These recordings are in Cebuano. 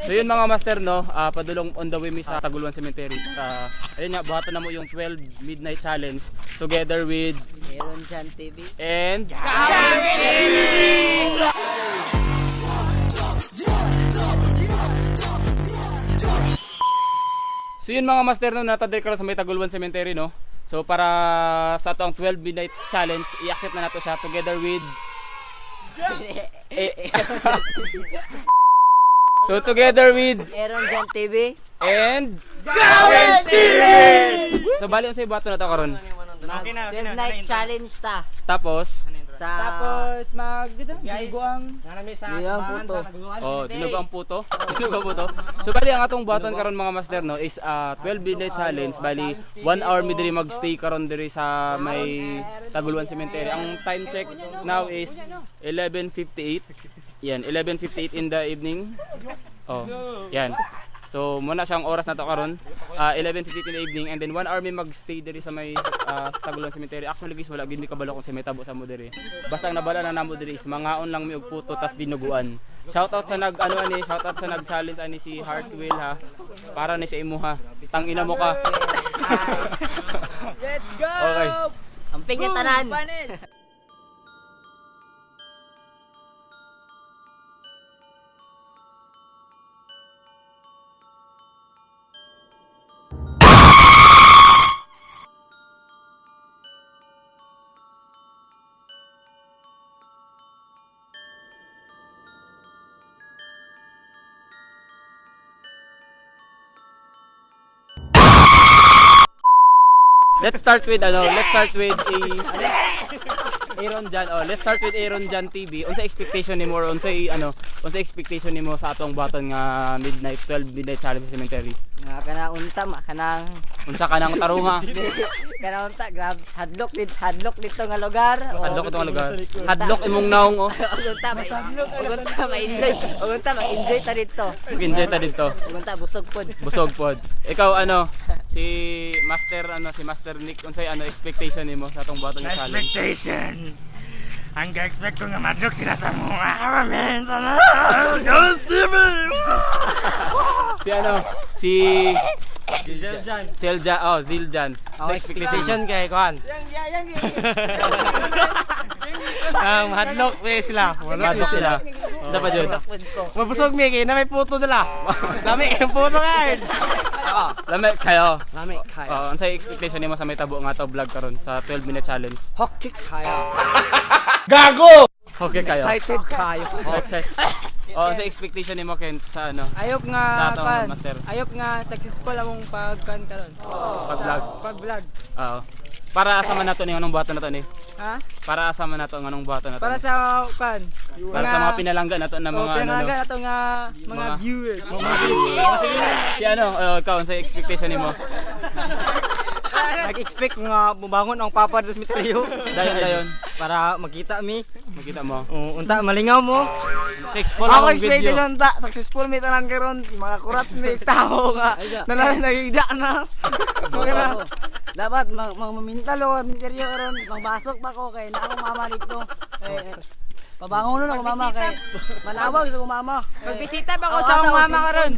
So yun, mga master, no, padulong on the way mi sa Taguluan Cemetery. Ayun nga, buhatan na mo yung 12 midnight challenge together with Aaron Jan TV. And So yun, mga master, no, natadiri karon sa may Taguluan Cemetery, no. So para sa ato ang 12 midnight challenge, i-accept na nato siya together with eh, so together with Aaron Jan TV. And Gawin TV! So bali unsay buhaton na to karon? Mag 12 night challenge ta. Tapos Sa Tapos mag dito, dinuguang Dinuguang puto. Oh, dinuguang puto. Dinuguang puto. So bali ang atong buhaton karon, mga master, no, is 12 midnight challenge. Bali 1 hour mi diri magstay karon diri sa may Taguluan Cemetery. Ang time check now is 11:58. Yan, 11:58 in the evening. Oh, yan. So muna siyang oras na to karon. 11:58 in the evening and then 1 hour mi magstay diri sa may Taguluan Cemetery. Actually guys, wala gid mi kabalo kung sa may tabo sa mo diri. Basta ang nabala na namo diri is mangaon lang mi og puto tas dinuguan. Shout out sa nag ano ani, shout out sa nag challenge ani si Heartwill ha. Para ni sa imo ha. Tangina mo ka. Let's go! Okay. Amping niya tanan. Panis! Let's start with ano, let's start with a Aaron Jan. Oh, let's start with Aaron Jan TV. Unsa expectation nimo or unsay ano, unsa expectation nimo sa atong buhaton nga midnight 12 midnight challenge sa cemetery? Nga kana unta ma kanang Unsa ka nang tarunga? kana unta grab hadlok dit hadlok dito nga lugar. Hadlok itong lugar. Hadlok imong naong oh. Unta ma unta ma-enjoy. Unta ma-enjoy ta dito. Enjoy ta dito. Unta busog pod. Busog pod. Ikaw ano, si Master ano, si Master Nick, unsay ano expectation nimo sa atong buhaton nga challenge? Expectation. Ang ga-expect ko nga madlok sila sa mga amin. Si ano, si Ziljan. Selja, oh, Ziljan. Sa expectation. Kay kuan. Ang hadlok eh sila. Madlok sila. Dapat yun. Mabusog mi kay na may puto dala. Lami ang puto guys. Lami kayo. Lami kayo. Oh, unsay expectation nimo sa may tabo nga to vlog karon sa 12 minute challenge? Hockey kayo. Okay kayo. Excited kayo. Excited. Oh, unsay expectation nimo Ken sa ano? Ayop nga Sa atong kan. master. Ayop nga successful among pagkan karon. Pag vlog. Pag vlog. Oo. Para asa man nato ni anong buhaton nato ni? Ha? Para asa man nato ang anong buhaton nato? Para ni? sa kan. Para sa mga pinalangga nato na mga mga ano, no? pinalangga nato nga mga viewers. Si ano, oh, ikaw unsay expectation nimo? Nag-expect nga bumangon ang papa dos mitryo Dayon dayon. para makita mi. Makita mo. Unta malingaw mo. Successful Ako ang video. expectation ta successful mi tanan karon mga kurat mi tao nga nalan nagigda na. Mga na. Dapat mag magmamintal o minteryo karon, magbasok pa ko kay na akong mama dito. Eh, pabangon na ako mama kay manawag sa akong mama. Magbisita pa ko Oh, sa asa akong ko mama cellphone? karon.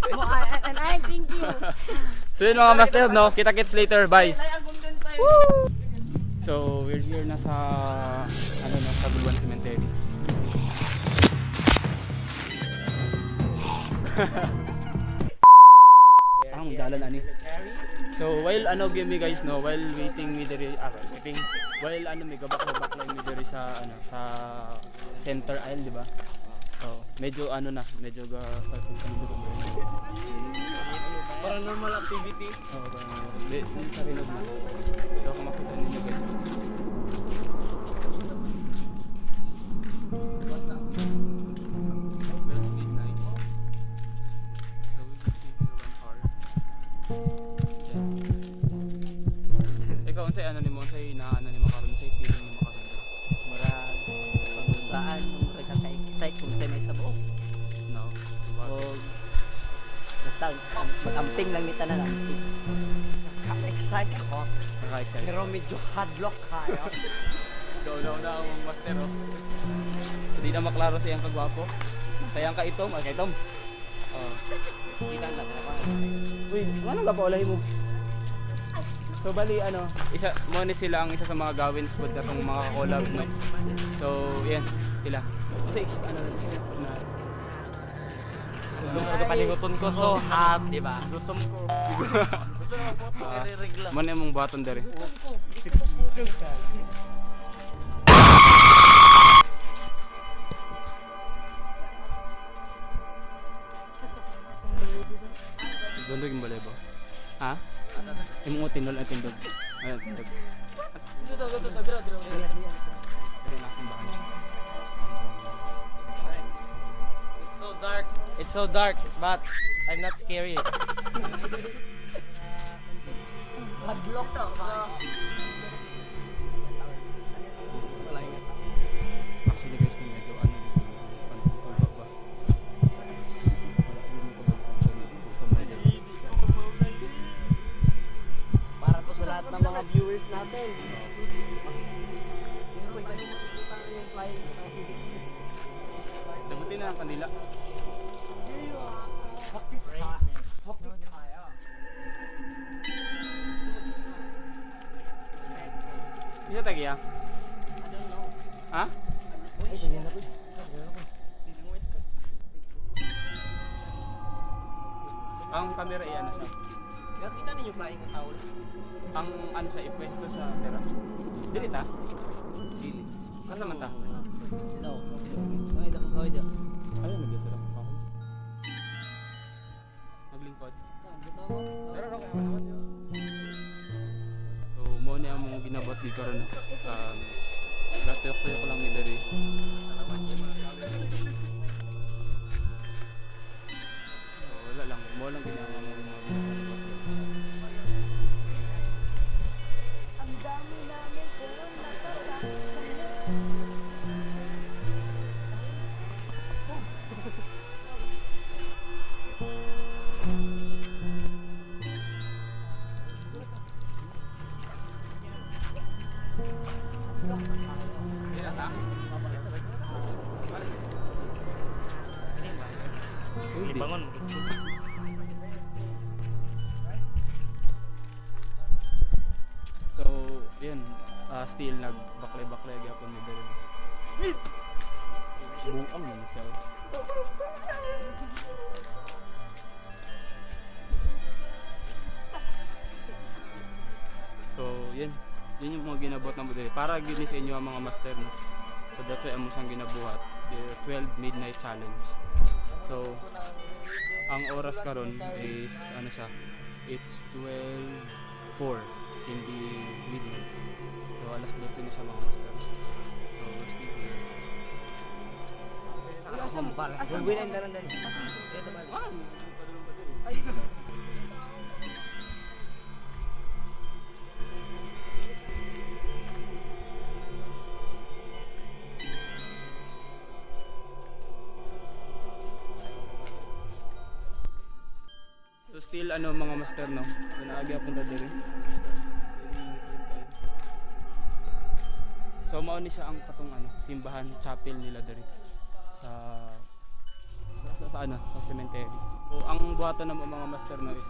Mo and I thank you. So yun, mga master, no? Kita kits later. Bye. So we're here na sa ano no, sa Buluan Cemetery. Ang dalan ani. So while ano give me guys no, while waiting me diri while waiting while ano may gabak-gabak lang mi diri sa ano sa center aisle, di ba? So medyo ano na, medyo ga Paranormal activity. Oo, parang di, sa rinog na. So kung makita ninyo guys. Midnight. So we will stay here 1 hour. Yeah. Ikaw, unsay ano nimo, unsay na ano nimo karon, unsay feeling nimo karon? Mura pagubaan, mura ka ka-excite kung sa may tabo. No. Diba? O basta mag-amping lang ni tanan amping. Ka-excite ako. Naka-excite. Pero medyo hadlok kayo. Go no na ang master oh. Hindi na maklaro sa iyang kagwapo. Sa iyang kaitom, ay kaitom. Oh. Kita lang na. Uy, ano ka pa ulahi mo? So bali ano, isa mo ni sila ang isa sa mga gawins po katong mga collab, no. So, yan sila. Kasi ano na Kapalinguton ko so hot, di ba? Gutom ko. Gusto na po nire-regla. Mo na imong buhaton dere. Dundog yung balay ba? Ha? Imong tinol ang tindog. Ano tindog? Dere na simbahan. It's so dark. It's so dark, but I'm not scary. Actually guys, no, medyo ano dito, ano, tulbak ba? Wala yung kabag sa medyo. Para to sa lahat ng mga viewers natin. Dagutin na ang kandila. Isa tagiya? Ha? Ang camera ay ano siya? Nakita ninyo flying owl? Ang ano siya, ipwesto sa tera. Dili ta? Dili. Asa man ta? No. Kaway daw, kaway daw. Ayun, nag-isara ako. Maglingkod. So, mo ni among ginabot di karon no. Gatuyok-tuyok lang ni diri. So, wala lang, mo lang ginagawa mo mga ginabot. Libangon. So, yun, still nagbaklay-baklay gyapon ni diri. Buang man siya. So, yun. Yun yung mga ginabuhat ng diri. Para gyud ni sa inyo ang mga master, no. So that's why amo siyang ginabuhat, the 12 midnight challenge. So, ang oras karon is ano siya? It's 12:04 in the midnight. So alas 12 na siya mga master. So we're still here. So still ano mga master, no. So naagi akong diri. So mao ni siya ang katong ano, simbahan chapel nila diri sa sa ano, sa cemetery. So ang buhaton ng mga master, no, is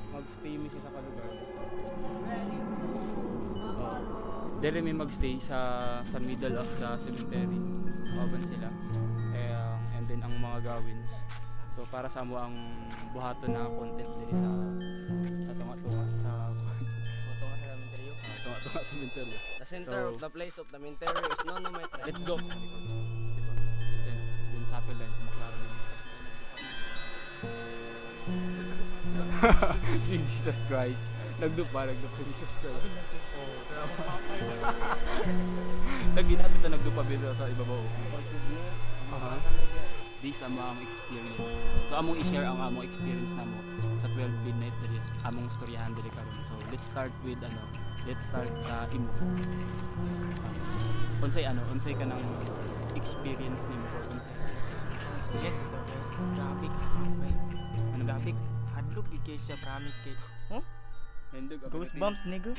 magstay mi siya sa kalugar. Oh. Diri mi magstay sa middle of the cemetery. Kauban sila. Eh, and then ang mga gawins. So para sa amo ang buhaton na content diri sa tunga-tunga sa tunga-tunga cemetery. The center So- of the place of the cemetery is no no my friend. Let's go. Diba? Then chapel line kung maklaro nyo. Jesus Christ. Nagdupa, nagdupa Jesus Christ. Naginapit na nagdupa biro sa ibabaw. Aha. This ang among experience. So among i-share ang among experience namo sa 12 midnight diri, among storyahan diri karon. So let's start with ano, let's start sa imo. Unsay ano, unsay ka ng experience nimo or unsay Experience ko guys. Grabe ka. Ano ba? Grabe. Hadlok gid kay siya promise kay. Nindog ang Goosebumps nigga.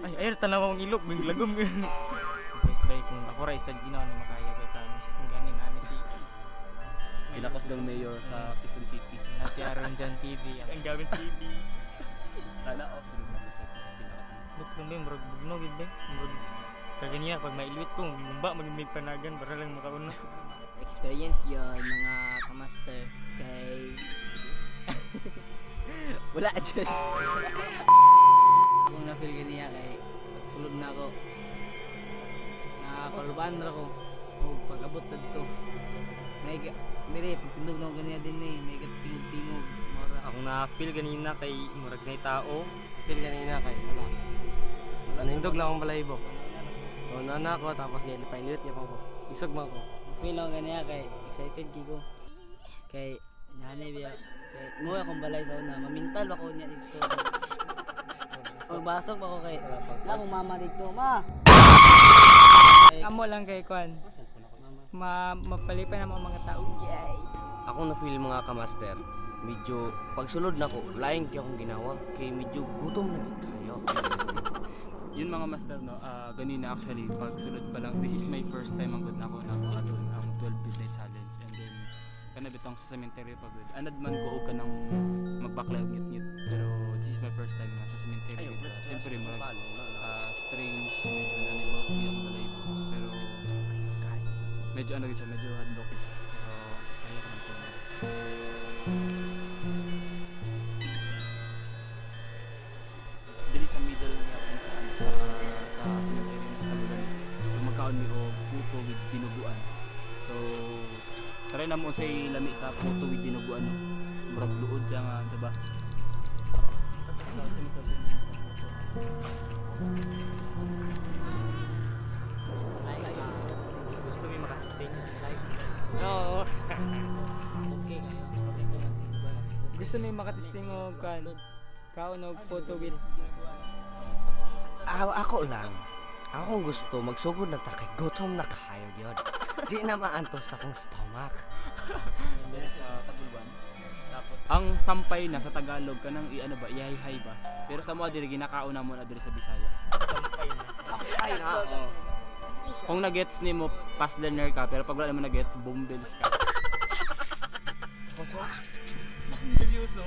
Ay, ay tanaw ang ilok bing lagom. Guys, bay kung ako ra isag ginawa ni makaya kay promise. Ang gani na ni si Kailangan ginakusgang mayor sa Quezon City. Na si Aaron John TV. Ang gawin TV. Sana oh, sulod na to sa pinaka. Look lang ba, murag bugnog yun ba? Murag kaganiya pag mailwit ko, gumba magimig panagan para lang makauna. Experience yon mga kamaster kay wala dyan. Kung na-feel ganiya kay sulod na ako. Nakakalubaan ra ko. O pag-abot dadto. May dire pagtindog na ko ganiya din eh. May tingog-tingog. Mora. Ako na-feel ganina kay murag na tao. Feel kanina kay wala. Nahindog lang akong balahibo. O na ako tapos ngayon painit niya pa ko. Isog man ko. Feel ako ganiya kay excited kay ko. Kay nanay biya. Kay mo akong balay sa una, mamintal ba ko niya dito. Pagbasok ba ko kay na akong mama dito, ma. Amo lang kay kwan. Mapalipay na mga tao. Yay! Ako na feel mga kamaster. Medyo pagsulod na ko, lain kay akong ginawa kay medyo gutom na gid kayo. Yun mga master no, ganina actually pag sulod pa lang, this is my first time ang good na ako na ang 12 midnight challenge, and then kana bitong sa cemetery pag good. Anad man ko og kanang magbaklay og ngit-ngit, pero this is my first time nga sa cemetery gud. Siyempre murag strange, medyo nanibot yung balahibo, pero medyo ano gid siya, medyo hadlok gid siya, pero kaya naman ko. Dili sa middle nga sa ano, sa cemetery ng Tabulan. So magkaon mi og puto with dinuguan. So try na mo unsay lami sa puto with dinuguan no. Murag luod siya nga, diba? Gusto mi makasting. Oo. Okay kayo. Gusto may makatesting og kwan. Kaon og photo with Ako lang. Akong gusto magsugod na ta kay gutom na kayo gyud. Di na maantos akong stomach. Dili sa Tagulwan. Tapos ang sampay na sa Tagalog kanang i ano ba, ihayhay ba. Pero sa mga diri ginakaon na mo na diri sa Bisaya. Sampay na. Ay na. Oo. Kung nagets nimo fast learner ka, pero pag wala mo nagets, boom bills ka. Seryoso?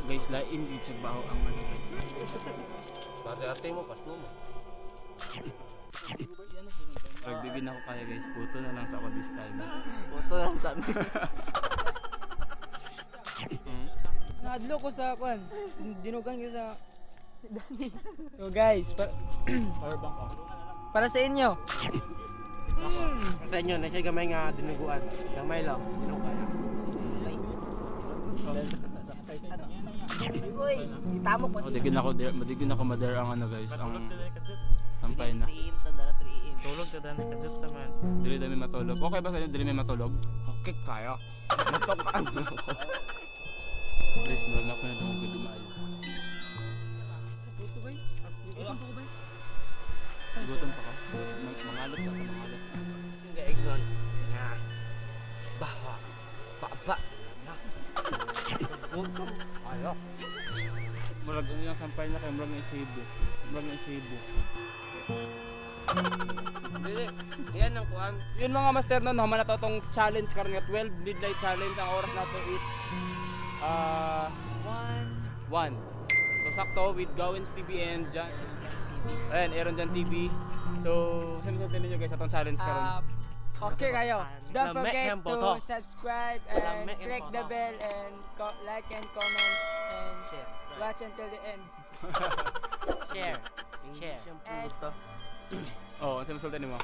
Guys, lain gid sa baho ang ano guys. Arte-arte mo pas mo. Rugby na ako kaya guys, puto na lang sa ako this time. Puto lang sa amin. Naadlo ko sa kwan. Dinugan ko sa So guys, Power bank ako. para sa inyo. Sa inyo na siya gamay nga dinuguan. Gamay lang, dinuguan. Oh, digin ako, madigin ako madar ang ano guys, ang sampay na. 3 AM ta dara 3 AM. Tulog sa dami kadjut sa man. Dili dami matulog. Okay ba sa inyo dili may matulog? Okay kayo. Matukaan mo ko. Guys, murag na ako na dungog gud maayo. Gutom pa ka? Mangalot sa mangalot. Gaignon. Nga. Baha. Baba. Nga. Gutom kayo. Murag ano yung sampay na kay murag na isibo. Murag na isibo. Dili. Yan ang kuan. Yun mga master no, naman na to tong challenge karon nga 12 midnight challenge. Ang oras nato it's 1. So sakto with Gowens TV and John. Ayan, Aaron Jan TV. So, saan sa ninyo guys atong challenge karon? Okay kayo. Don't Lame forget ang boto. to subscribe and Lame ang click the boto. bell and like and comments and Share. watch until the end. Share. Share. And Oh, unsa masulti nimo?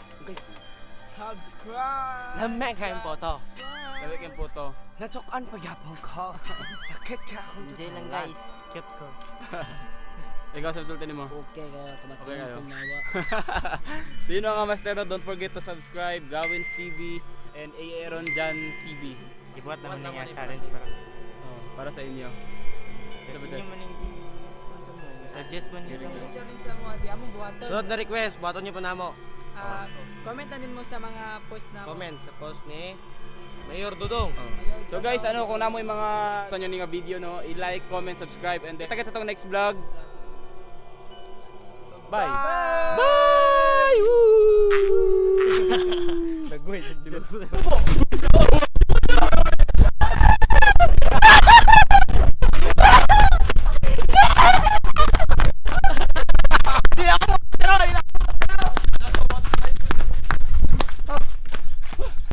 subscribe. Lame kayong boto. Sabi kayong puto. Natukan pa yapon ko. Sakit ka akong Enjoy lang guys. Cute ko. Ikaw sa masulti nimo. Okay kayo, Okay kayo. kamatulog kong nawa. So yun mga master no, don't forget to subscribe Gawins TV and Aaron Jan TV. Ibuhat naman niya challenge para sa Oh, para sa inyo. Kasi inyo man yung suggest man niya sa mo. Sa mga di among buhaton. Sunod na request, buhaton niyo pa namo. Ah, comment na din mo sa mga post na Comment sa post ni Mayor Dudong. So guys, ano kung namoy mga sa inyo nga video no, i-like, comment, subscribe and then kita sa tong next vlog. Bye. Bye. Woo! Nagwait.